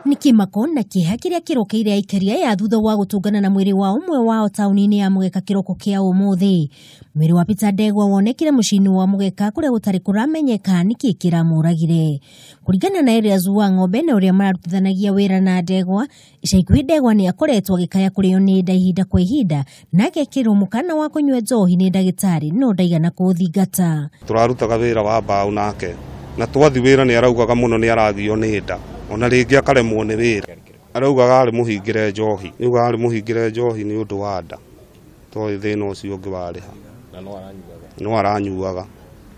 Nĩ kĩmako na kĩeha kĩrĩa kĩrokeire aikari aya thutha wa gũtũngana na mwĩrĩ wa ũmwe wao taũni-inĩ ya Mũgeka kĩroko kĩa ũmũthĩ. Mwĩrĩ wa Peter Ndegwa wonekire mũciĩ-inĩ wa Mũgeka kũrĩa gũtarĩ kũramenyeka nĩkĩ kĩramũragire. Kũringana na Elias wa Ng'ombe na ũrĩa mararutithanagia wĩra na Ndegwa, ica ikuhĩ Ndegwa nĩ akoretwo agĩkaya kũrĩo nĩ nda ihinda kwa ihinda na agekĩrwo mũkana wa kũnyua njohi nĩ ndagĩtarĩ no ndaigana kũũthingata. Tũrarutaga wĩra wa mbaũ nake na twathi wĩra nĩ araugaga mũno nĩ aragio nĩ nda ona rĩngĩ akaremwo nĩ wĩra. Araugaga arĩ mũhingĩre njohi, nĩugaga arĩ mũhingĩre njohi nĩ ũndũ wa nda toĩ thĩna ũcio ũngĩ warĩha no aranyuaga.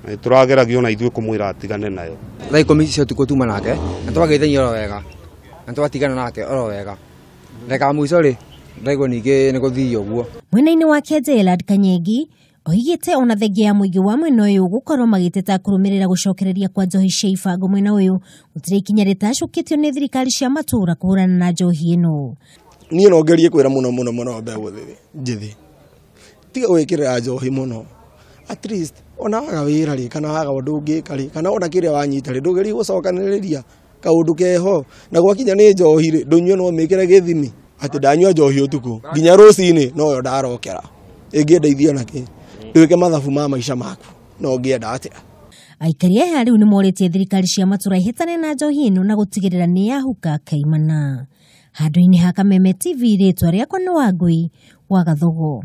Nĩ tũrageragia ona ithuĩ kũmwĩra atigane nayo. Thaa 10 cia ũtukũ tuma nake na twageithania oro wega na twatigana nake oro wega. Ndagĩka ya mũico rĩ ndaigua ningĩ nĩ gũthiĩ ũguo. Mwena-inĩ wake Gerald Kanyengi oigĩte ona thengia ya mũingĩ wa mwena ũyũ gũkorwo magĩteta kũrũmĩrĩra gũcokereria kwa njohi cia ibango mwena ũyũ gũtirĩ ikinya rĩtacũkĩtio nĩ thirikari cia matũũra kũhũrana na njohi ĩno. Niĩ no ngerie kwĩra mũno mũno mũno mbeũ njĩthĩ tiga gwĩkĩrĩra njohi mũno, at least ona waga wĩra rĩ kana waga ũndũ ũngĩka rĩ kana ona kĩrĩa wanyita rĩ ndũgerie gũcokanĩrĩria kaũndũ keho na gwakinya nĩ njohi rĩ ndũnyue no mĩkĩre gĩthimi atĩ ndanyua njohi ũtukũ nginya rũcinĩ noyo ndarokera ĩngĩndeithia nakĩ ndwĩke mathabu ma maica maku no ngĩenda atĩa. Aikari aya rĩu nĩ morĩtie thirikari cia matũũra ihĩtane na njohi ĩno na gũtigĩrĩra nĩ yahuka kaimana. Handũ-inĩ ha Kameme TV rĩtwa rĩakwa nĩ Wangui wa Gathogo.